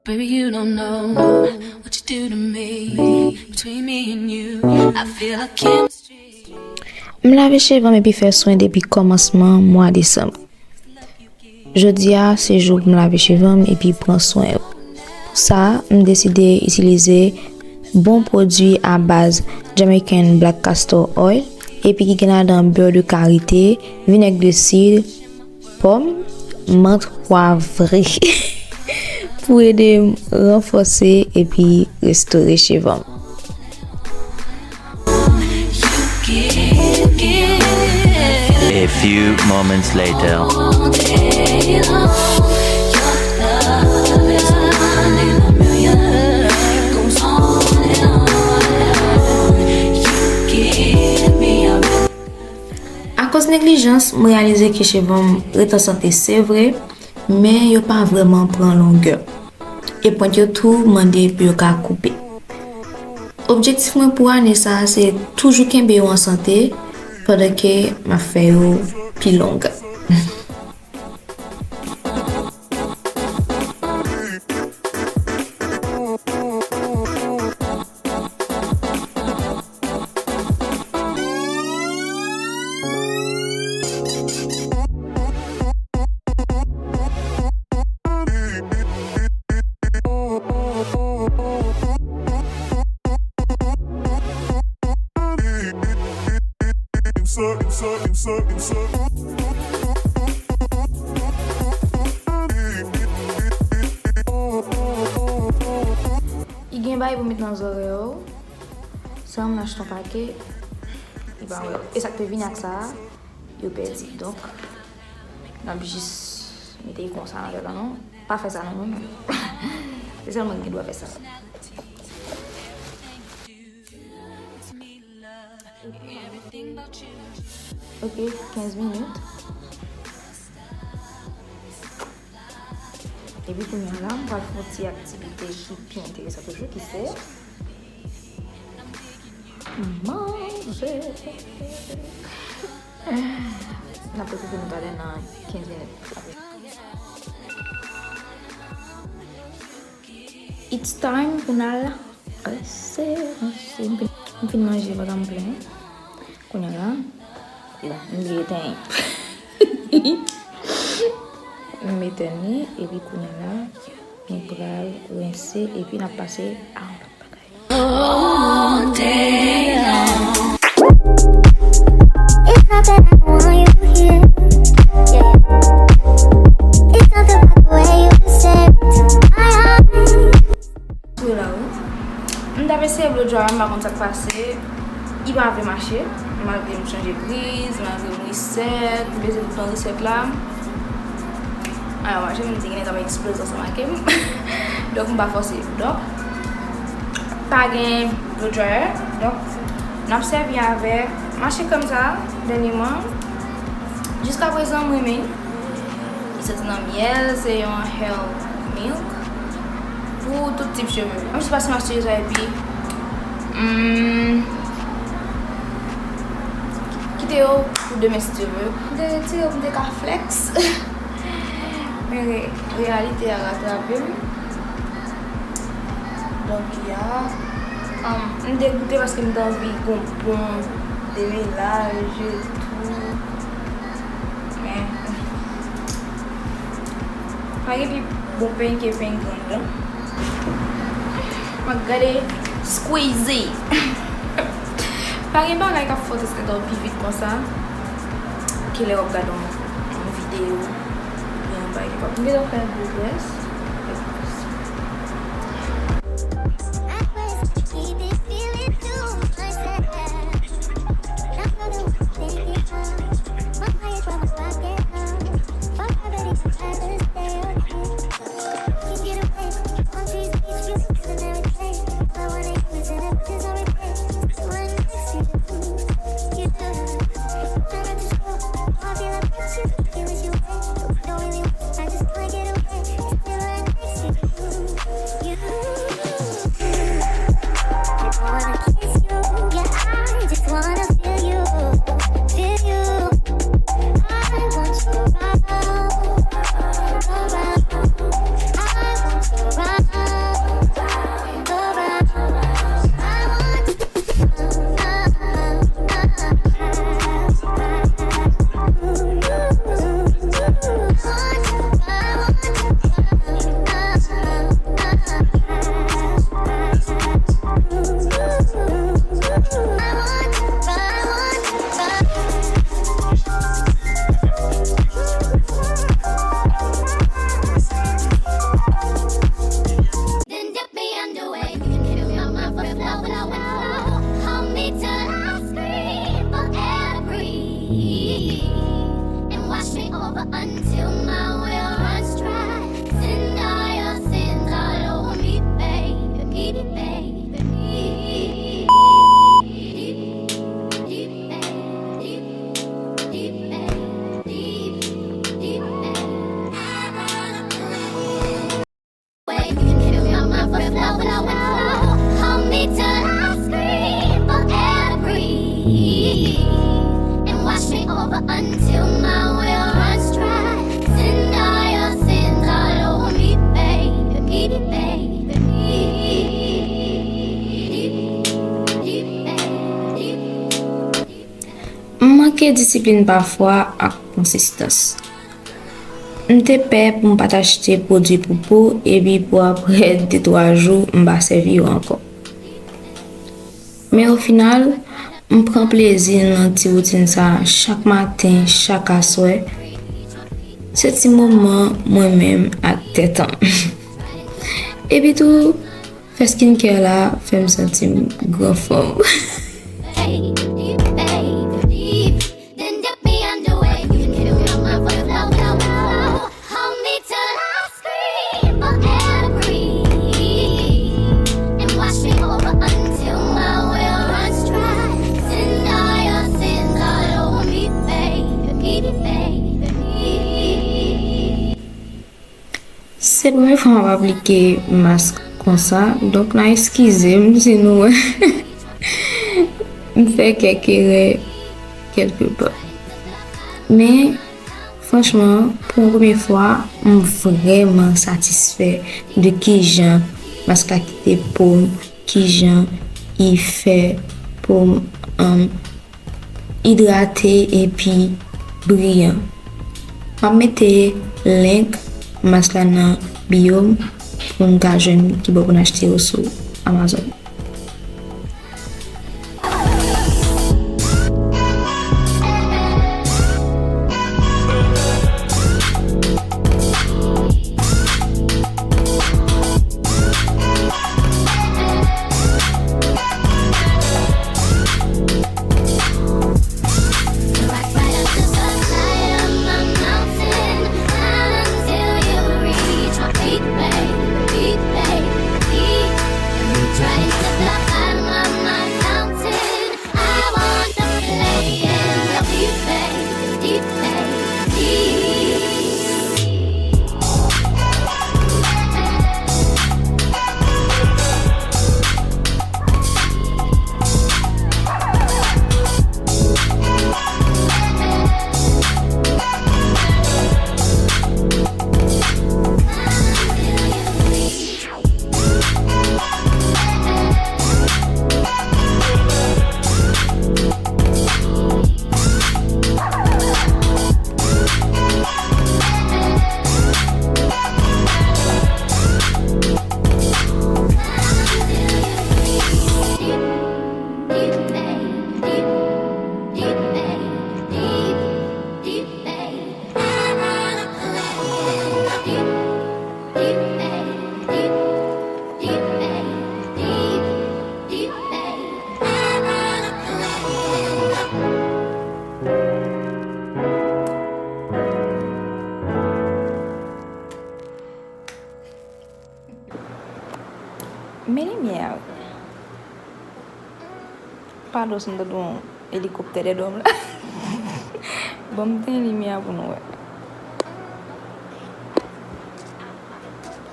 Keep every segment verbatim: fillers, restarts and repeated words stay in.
Baby, you don't know what you do to me. Between me and you, I feel a chemistry. M lave cheve m epi fè swen depi kòmansman mwa desanm. Jodi a, se jou pou m lave cheve m epi pran swen yo. Pou sa, m deside itilize bon pwodui a baz Jamaican Black Castor Oil epi ki gen ladan bè de karite, vinèg de sid, pòm, mant pwavre pou ede m ranfòse epi restore cheve m. A few moments later. Akoz neglijans, m reyalize ke cheve m ret an sante, se vre, men yo pa vrèman pran longè. E pwent yo tou mande pou yo ka koupe. Objektif mwen pou ane sa a se toujou kenbe yo an sante pandan ke m ap fè yo pi long. I gen bagay pou met nan zòrèy ou. Sa m achte yon pake, li pa wè. E sa k te vini ak sa a, yo pèdi. Donk, n ap jis mete l konsa nan tèt la non. Pa fè sa non menm. Se sèl mwen ki gen dwa fè sa. Ok, kenz minit. Epi kounye a la, m pral fè yon ti aktivite ki byen enteresan toujou, ki se manje. N ap retwouve nou talè nan kenz minit. It's time pou n al rense, rense. M fin, m fin manje, vant m plen. Kounye a la, bon, m bliye etenn. M etenn li, epi kounye a la, nou pral rense, epi n ap pase a yon lòt bagay. It's not that I don't want you here. Yeah. It's something about the way you say it to my heart. Sou la wi. M t ap eseye blow dryer, m pa konn sa k pase. Li pa vle mache. Malgre m chanje priz, malgre m reset, m peze bouton reset la. Alò, mache m di gen nèg ap eksploze ansanm ak m. Donk, m pa fòse. Donk, pa gen blow dryer. Donk, n ap sèvi avèk mache krèm sa a, dènyèman. Jiskaprezan, m renmen l. Li soti nan myèl, se yon hair milk pou tout tip cheve. Ann jis pase m achte sa epi, hmm, kite yo pou demen si Dye vle. M te retire yo pou m te ka flex. Men re-, reyalite a ratrape m. Donk, ya, um, m degoute paske m te anvi gon bon demenaj etou. Men, pa gen pi bon peny ke peny grann lan. M ap gade Squeezie. Pa gen bagay k ap fè w tèt ou pi vit konsa ke lè w ap gade yon, yon videyo oubyen yon bagay k ap. M gentan fè gwo grès. And wash me over until my well runs dry. Send all your sins all over me, baby, me, baby, me. Deep, deep, deep, deep, deep, deep, deep, deep, deep, deep. I wanna play. Way you can kill me on my first love, love, love. Hold me till I scream for air to breathe. And wash me over until my well runs dry. Send all your sins all over me, baby, me, baby, me. Deep, deep, deep, deep. M manke disiplin pafwa ak konsistans. M te pè pou m pa t achte pwodui pou po, epi pou apre de twa jou, m pa sèvi yo ankò. Men o final, m pran plezi nan ti woutin sa a chak maten, chak aswè. Se ti moman mwen menm ak tèt an. Epi tou, fè skincare la fè m santi m gran fanm. Then dip me underway. You can kill me on my first love, love, love. Hold me till I scream for air to breathe. And wash me over until my well runs dry. Send all your sins all over me, baby, me, baby, me. Se premye fwa m ap aplike mask konsa, donk n a eskize m si nou wè m fè kèk erè kèlke pa. Men, franchman, pou yon premye fwa, m vrèman satisfè de kijan mask la kite po m, kijan li fè po m, um, idrate epi briyan. M ap mete link mask la nan bio m pou n ka jwenn kibò pou n achte yo sou Amazon. Men limyè a. Padon si m tande yon elikoptè dèyè do m la. Bon, m ten limyè a pou nou wè.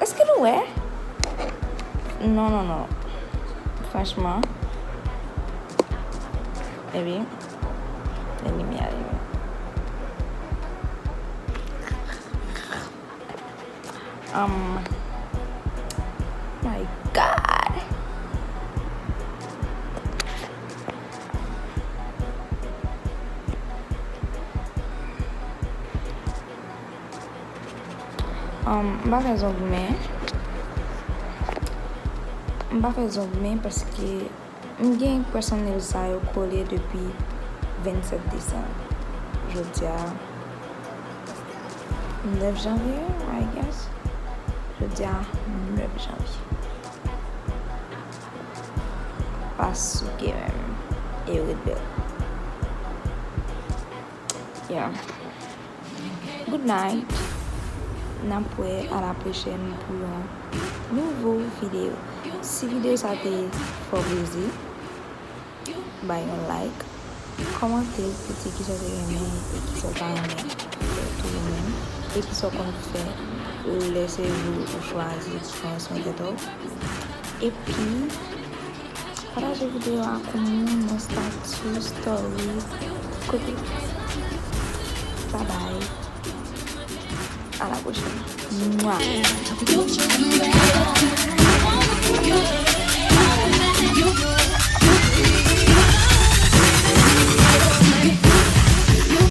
Èske nou wè? Non, non, non. Franchman. Epi, men limyè a, limyè. Um, my God. Um, m pa fè zong men. M pa fè zong men paske M gen press on nails sa yo kole depi vennsèt desanm. Jodi a nèf janvye, I guess. Jodi a nèf janvye. Pa souke menm. E ret bèl. Yeah. Good night. N ap wè a la pwochèn pou yon nouvo videyo. Si videyo sa te fè w plezi, bay yon like, kòmante pou di kisa w te renmen e kisa w pa renmen fè tou ou menm, e kisa w konn fè lè se jou ou chwazi pran swen tèt ou. Epi, pataje videyo a ak moun nan stati, story, kote. Bye bye. À la prochaine. Mwa.